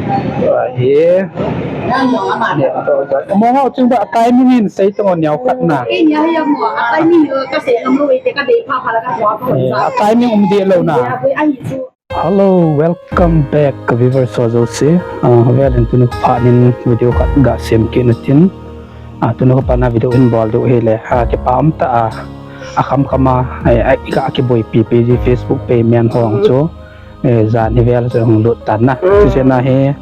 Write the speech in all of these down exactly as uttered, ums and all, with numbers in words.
Ahi. Mo ho ching ba timing in sei tong niau khat na. A timing um de lo na. Hello, welcome back ka viewers ho jouse. Ah, vel in tuni phat in video khat ga sem kit na tin. Ah, tuni phat na video in bol diu hile. Ah, kipa um ta a. A kham kham a, eh, a, i ga kiboipi pi ji Facebook page men hong chu. Eh, jan hi vel chu hung lut tan na. Chu se na hi,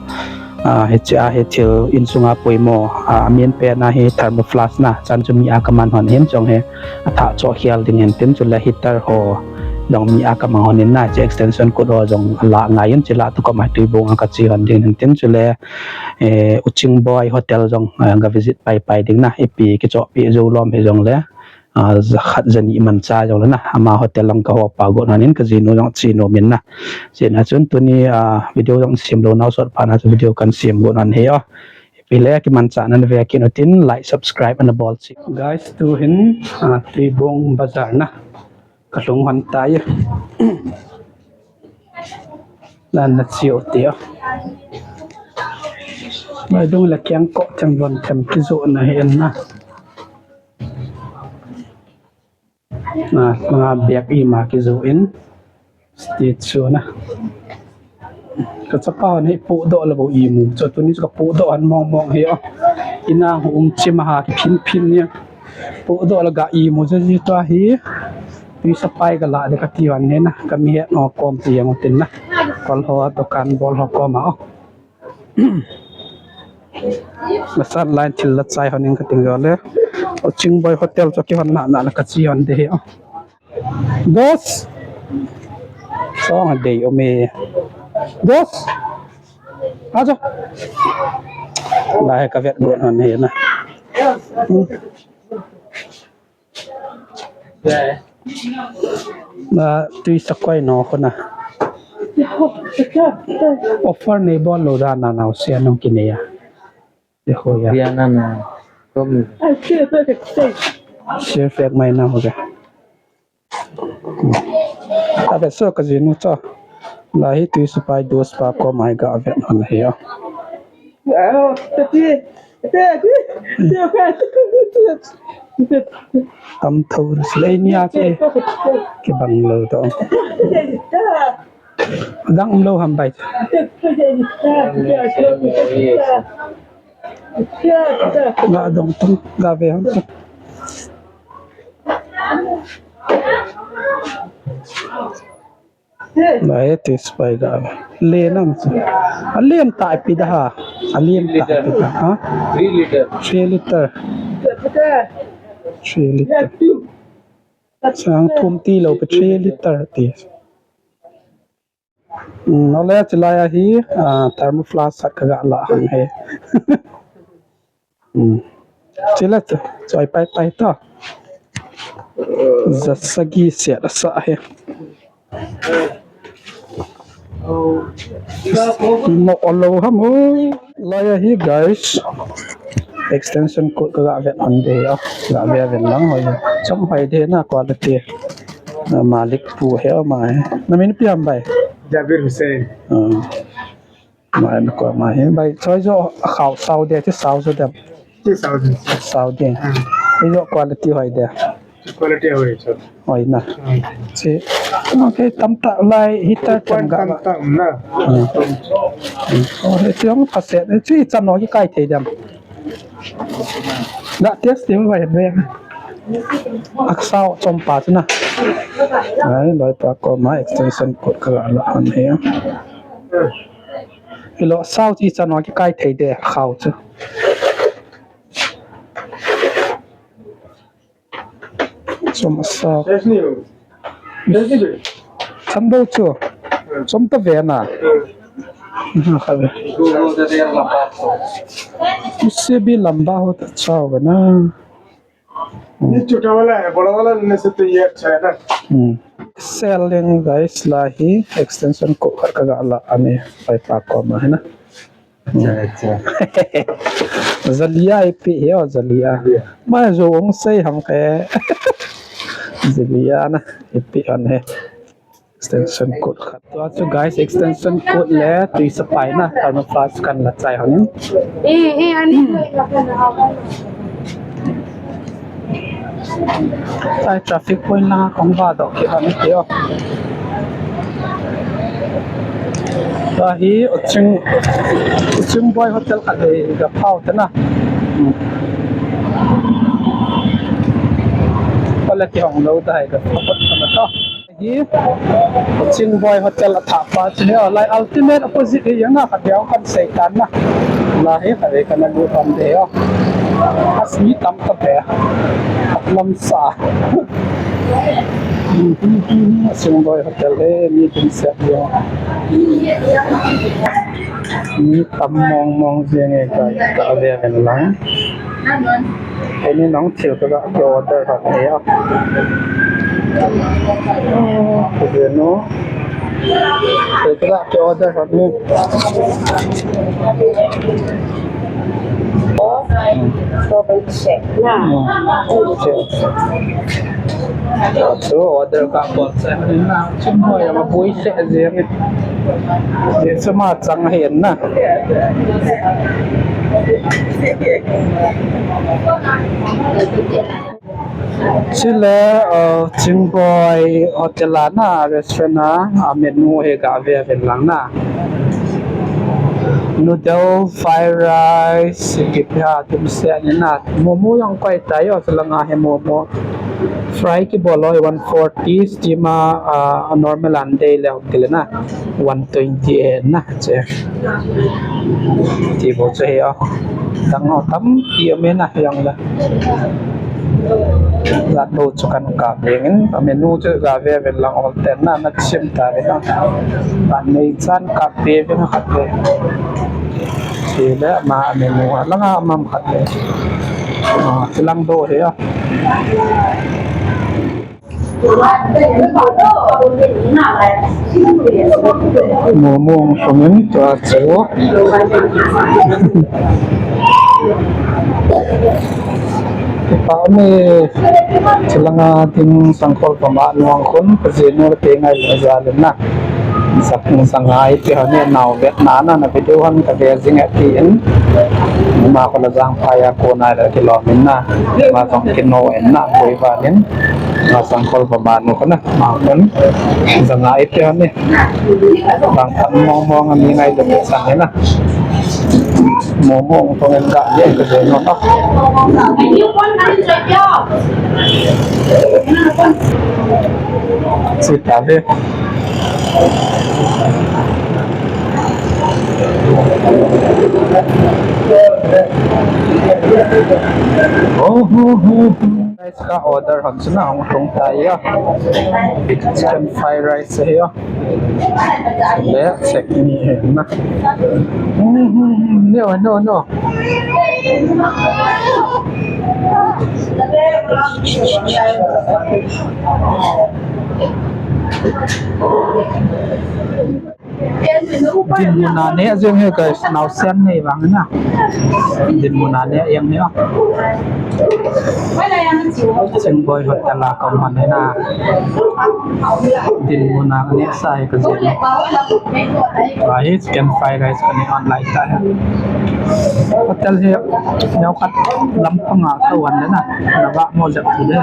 ah, hiche a hi thil insunga poimo, ah, amin pen a hi thermoflask na, chan chu mi a kaman hon hin chong hi, athah choh khel ding hin tin chule heater ho, jong mi a kamang hon in na, hiche extension cord ho jong ala ngai in chule tu koma tui bong a kache hon ding hin tin chule, eh, Uchingboi Hotel jong, eh, ga visit pai pai ding na, ipi kichoh pi jou lom hi jongle. Ah, ja khat ja ni mancha jong le na, ama hotel lang ka ho pa go na nin ka jinu jong che nom in na. Che na chun tuni, ah, video jong sem lou nau sot pha na chu video kan sem go nan he o. Ipi le kimancha nan ve kit u tin like, subscribe ana bol cheh. Guys, tu hin, ah, Tuibong Bazar na. Ka lhung hon tai. Nan na che u te o. Mai dung le kiang ko chang von them kijoh na hi en na. Na, nga bag ima kijoh in. Stage show na. Ka chapa hon hi pohdoh le bou imu. Chu tuni chu ka pohdoh hon mong mong hi o. Ina hung um chim a ha kiphin phin ni. Pohdoh le ga imu je ji tua hi. Tui sapai ga la de kati hon hi na. Ka mi het no kom ti jeng u tin na. Kol ho dukan bol ho kom a o. Masan line thil la chai hon in kating jo le. Uchingboi Hotel chu kihon na na la kache hon de hi o. Dos. Song a dei o me. Dos. Ajo. Lai ka vet gon hon hi na. Hmm. Na tui sakoi no khona. Offer nei bol lou dan na nau sia nung kinei a. Te ho ya. Dia na na. Kom. Share fek mai na ho ga. Abe so ka jinu cha. Lai hi tui sapai dos pa kom ai ga vet hon hi o. Tam tho silei nia ke. Ke bang lo to. Dang lo ham bai. Ga dong tung ga ve ham. Lai ti spy ga. Len ang. A len ta pi da ha. A len ta pi da ha. Three liter. Three liter. Three liter. Sang thum ti lo pe three liter ti. Hmm, ole chilai a hi, ah, thermoflask khat ka ga la hang he. Hmm. Chila chu, choi pai pai ta. Za sagi sia da sa he. No olo ham oi. Lai a hi guys. Extension cord ka ga vet hon de a. Ga ve ven lang hoi. Chom hoi de na quality. Na malik pu he o mai. Na min pi ham bai. Jabir Hussain. Ah. Mai na ko mai. Bai choi jo a khao sao de ti sao jo de. Ti sao de. Sao de. Ah. Ti jo quality hoi de. Quality hoi chot. Hoi na. Hmm. Chi. Okay, tam ta lai heater tam ga. Tam ta na. Hmm. Oh, he tiang pa se. Chi chan no ki kai thei dem. Ga test ti vai ve. Aksao chom pa chu na. Ai, loi pa ko ma extension cord ka ga la hon he. Ilo sao chi chan no ki kai thei de khao chu. Chom a sao. Chan bo chu. Chom ta ve na. Na kha ve. Isse bhi lamba hota cha hoga na. ये छोटा वाला है, बड़ा वाला लेने से तो ये अच्छा है ना। Hmm. Selling guys, lai hi extension cord ka ga la ani pai pa ko ma he na. Acha, acha. Jalia ipi he o, jalia. Jalia. Ma jo ong sei ham ke. Jalia na ipi an he. Extension cord khat. Tua chu guys, extension cord le tui supply na, thermoflask kan la chai hon in. Eh, eh, ani. Chai traffic point la kong va do ki hon ti o. Tua hi Uching, Uching Boy Hotel khat hi ga phau ta na. Hmm. Pala ki hong lo ta hai ga phau ta na to. Hi, Uching Boy Hotel a thah pa chu hi, lai ultimate opposite hi, yang na khat yang kan sei tan na. La hi, khat hi kan lu tan de, oh. As mi tam ta pe. Lam sa. Uching Boy Hotel hi, mi tin se hi. Mi tam mong mong jeng e ka, ka ve ven lang. Ini nong thil ka ga ki order hot ni a. Kujenu. Thil ka ga ki order hot ni. Strawberry shake na. Hmm. Chu order ka bol se na. Chim hoi ma pui se jeng. Ye suma chang hen na. Chule, uh, Uching Boy Hotel a na, restaurant a, a menu hi ga ve ven lang na. Noodle, fried rice, kipi ha tum se ni na. Momo jong koi ta yo, se langa hi momo. Fry kibol ho one forty, steam a, uh, normal an dei le hom kile na. One twenty e na, che. Ti bo che hi a. Dang ho tampi um e na, jong le. Jat lo chu kan kap veng in, a menu chu ga ve ven lang ol ten na, na sim ta ve na. Ban nei chan kap ve veng khat ve. Ti le ama a menu a, langa ama khat ve. Ah, ti lang do hi a. Momo hong song in tua chu. Pa mi chilanga tin sangkol pa ma nuang khun, pa jinu te ngai le ja le na. Sak, sangai ti hon ni nau vet na na, na video hon ka ve jing e ti in. Ma ko la jang pa ya ko nai la kilom in na. Ma jong kino in na, koi va in. Ma sangkol pa ma nu ko na. Ma kon. Sangai ti hon ni. Bang kan mong mong ni ngai le sang na. Mong mong tong en ka ye ka je no. Sita ve. Oh, oh, oh. Rice ka order hon suna hong tung tai ya. Chicken fried rice hi ya. Le, check ni na. No, no, no. Dinmun a neh jeng hi guys, naosen nei vang na. Dinmun a neh jeng hi a. Uching Boy Hotel a ka um hi na. Dinmun a neh sa hi ka jeng. Guys, chicken fried rice ka neh online ta hi. Hotel hi neo khat lam panga ka wan le na. Na ba mo jak tu de.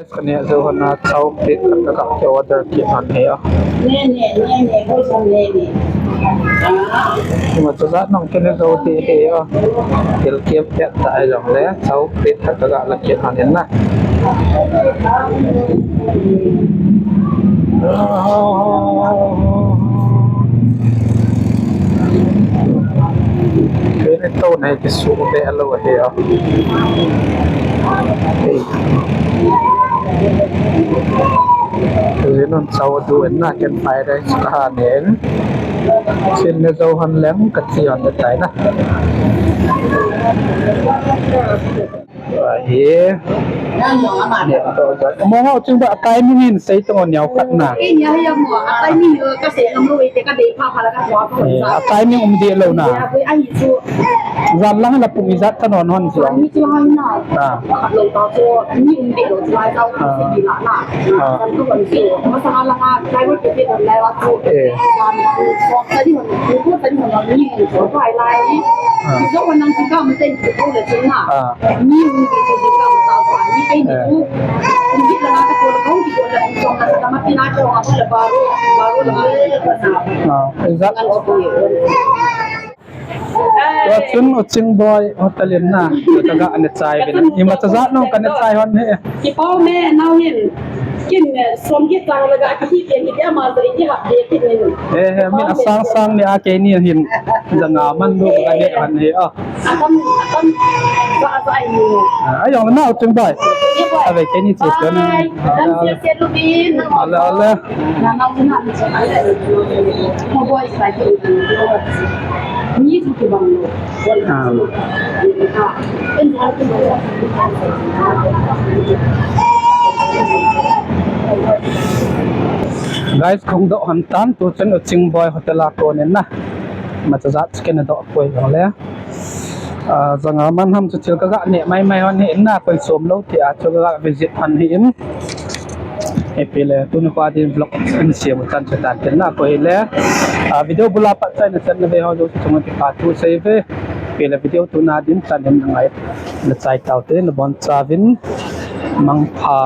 Ka neh jou hon a chow plate khat ka ga order kit hon hi a. Ima chu jat nong kine jou ti hi a. Thil kiam pet ta jongle chow plate khat ka ga la kit hon in na. Kei ni to nei kisu be alo he a. Hey. Kei nun chau du en na ken fried rice ka ha nen. Sin ne zo han leng ka chi han de tai na. Ahi. Mo ho chung ba timing in sei to niau khat na. Ei, nia hi mo, a timing, eh, ka sei ngam lo, ei, te ka dei pha pha la ka tua ko. Eh, a timing um deh lou na. Ahi chu. Jan lang la pung ijat ta non hon chu. Ni chu lang na. Ah. Lo ta chu, ni um deh lou chu lai tau ka sei la na. Ah. Jan ko ban chu. Ma sa la nga, driver ke te lai wa chu. Eh. Jan ko, ko ta ni hon, ko ta ni hon ni ko bai lai. Ah. Ki zo wa nang ki ka ma ten ko le chu na. Ah. Ni ni ke ke ka ma ta sa ni ai ni tu. Ni la na ka ko la ko ki ko la ko na ka ma pi na ko ma la ba ro, ba ro la ma la na. Ah, exact. Kan ko ye. Tua chun U Ching Boy hotel in na. Ka ga ne chai bin. Ima cha jat no ka ne chai hon he. Ki pau me nau hin. Kin som ki chang la ga ki hi ken ki ma to ki ha de ki ni. Eh, he, min asang sang ni a ke ni hin. Janga man du ka ne han he a. Atam, atam, ba, ba, ai ni. Ah, ai, jong na, U Ching Boy. Ye, boy. Ave, ke ni chi ko na. Bye. Dam sia sia lu bin. Ala, ala. Na, na, na, na. Mo boy, sa ki. Ni tu ki bang lo. Ah. Guys, kong doh han tan, tu chun U Ching Boy hotel a kon in na. Ima cha jat chicken doh poi jong le. Ah, janga man ham chu thil ka ga ne mai mai hon hi in na koi som lou ti a chu ka ga visit hon hi in. Ipi le tuni kho a din vlog in siam u tan chu tan tin na koi le. Ah, video bul a pat chai na chan na ve ho jouse chunga kipah thu sei ve. Ipi le video tuna din chan in na ngai. Na chai tau te na bon chauvin mangpha.